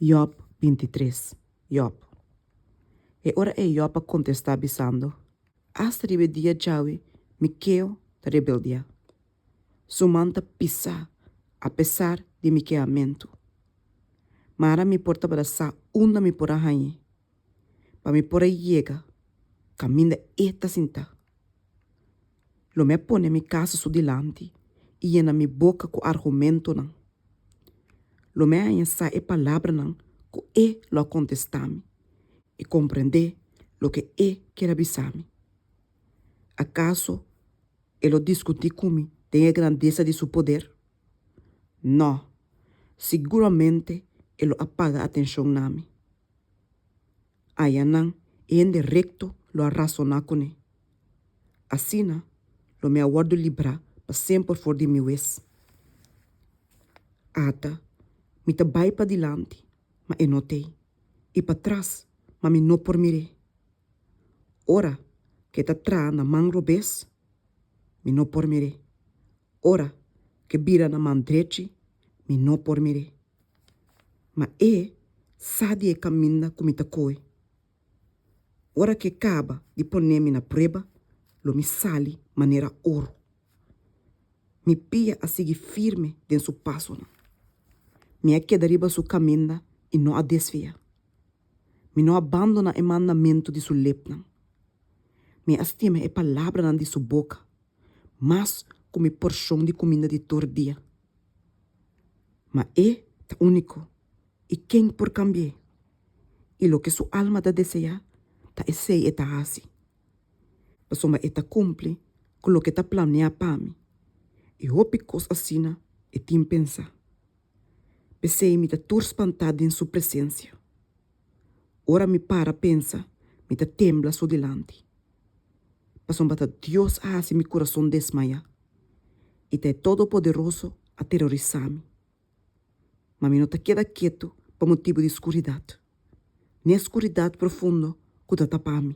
Yòb 23 Yòb E ora ei Yòb a kontestá bisando, Asta riba e dia djawe mi keo ta rebeldiá. Su man ta pisá apesar di mi kehamentu. Mara mi por tabata sa unda mi por a hañ'é, pa mi por a yega kaminda e ta sintá. Lo mi a pone mi kasa su dilanti i yena mi boka ku argumentonan. Lo mi a haña sa e palabranan ku e lo a kontestá mi i komprendé loke e kier a bisa mi. Akaso e lo diskutí ku mi den e grandesa di su poder? Nò, siguramente e lo a paga atenshon na mi. Ayanan e hende rekto lo a rasoná kuné. Asina lo mi a wòrdu librá pa semper for di mi wes. Ata, mi ta bai padilanti, ma e no t'ei, i patras, ma mi no por mir'é. Ora ku e ta traha na man robes, mi no por mir'é. Ora ku e bira na man drechi, mi no por mir'é. Ma e sa di e kaminda ku mi ta kohe. Ora ku e kaba di pone mi na prueba, lo mi sali manera oro. Mi pia a sigui firme den su pasonan. Mi a keda riba su kaminda i no a desviá. Mi no a bandoná e mandamentu di su lepnan. Mi a stima e palabranan di su boka mas ku mi porshon di kuminda di tur dia. Ma e ta úniko i ken por kambi'é? I loke su alma ta deseá, ta esei e ta hasi. Pasobra e ta kumpli ku loke ta planeá pa mi, i hopi kos asina e tin pensá. P'esei mi ta tur spantá den su presensia. Ora mi para pensa, mi ta tembla su dilanti. Pasobra ta Dios a hasi mi kurason desmayá, i ta e Todopoderoso a terorisá mi. Ma mi no ta keda ketu pa motibu di skuridat, ni e skuridat profundo ku ta tapa mi.